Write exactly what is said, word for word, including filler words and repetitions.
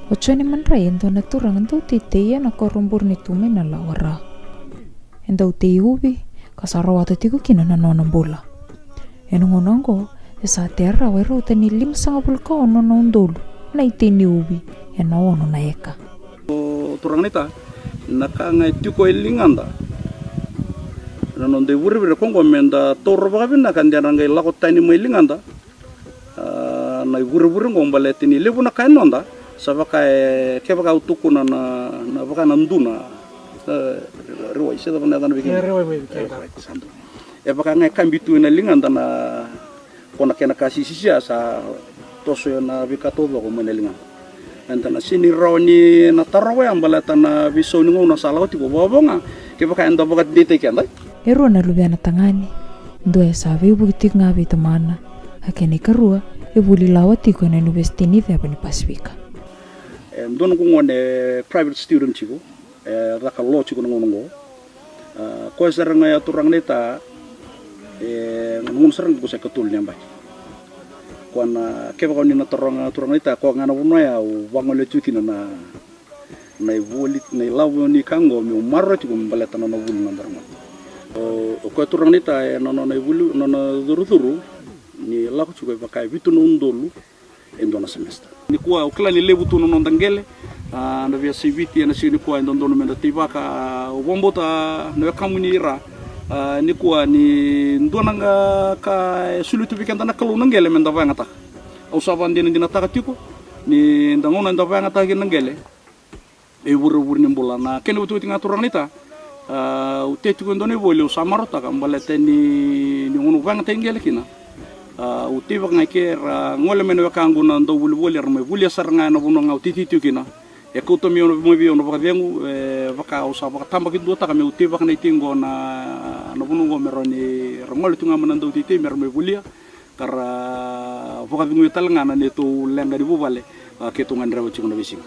O Joni Madrai e dua na turaga dau teitei ena koro Burenitu mai Nalawa ra. E dau tei uvi ka sa rawata tiko kina na nona bula. Ena gauna oqo e sa tea rawa e rauta ni limasagavulu ka ono na udolu na itei ni uvi ena ono na eka. O turaga naita, na ka ga e tiko e ligada, na noda ivurevure ko oqo me da taura vakavinaka de ra qai lako tani mai ligada. A, na ivurevure oqo baleta ni levu na ka e noda, sa vaka e kevaka au tukuna na, na vaka na duna, e, rewai, se cava na yacana vei keda? E, rewai mai vei keda. Rewai, sa dua. E vaka ga e kabi tu ena ligada na, ko na kena ka sisisi a sa toso ena veika taucoko mai na ligada. Eda na sega ni rawa ni na tarova ya baleta na veisau ni gauna sa lako tiko, vakavo ga kevaka eda vakadeitaki keda. E rua na luvena tagane, dua e sa veivuke tiko ga vei tamana, a kena ikarua e vuli lawa tiko ena Univesiti ni Ceva ni Pasifika. E dua noqu gone e private student tiko, e caka law tiko na gauna oqo. A, koya sara ga ya turaga naita, e na gauna sara ga ko sa ikatolu ni yabaki. Koya na, kevaka o ni na taroga turaga naita, koya ga na vanua ya au vagolea tiko kina na, na ivoli, na ilavo ni ka oqo meu maroroya tiko me baleta na nona vuli na noda ragone. O, o koya turaga naita e na nona ivuli, na nona curucuru ni lako tiko e vaka e vitu na udolu e dua na semester. Nikua au kila ni levu tu na noda qele, a, na veiyasai Viti ena siga nikua e dodonu me da teivaka, a, au vakabauta na wekamuni ira, a, nikua ni dua na ka e solia tu vei keda na Kalou na qele me da vakayagataka. Au sa vakadinadinataka tiko ni da gauna eda vakayagataka kina na qele, e vurevure ni bula. Na kena iotioti ga turaga naita, a, au tei tiko e dua na ivoli au sa marautaka baleta ni, ni gauna au vakayagataki qele kina, a, au teivaka ga i ke, ra gole mai na wekaqu na dauvolivoli, era mai volia sara ga ena vanua ga au teitei tiko kina. E kauta mai au, mai vei au na vakacegu, e vaka au sa vakatabakiduataka meu teivaka na itei oqo na, na vanua oqo me rawa ni ra gole tu ga mai na dauteitei me ra mai volia. Ka ra vakaceguya tale ga na neitou leqa ni vuvale, a, keitou gadreva tiko na veisiga.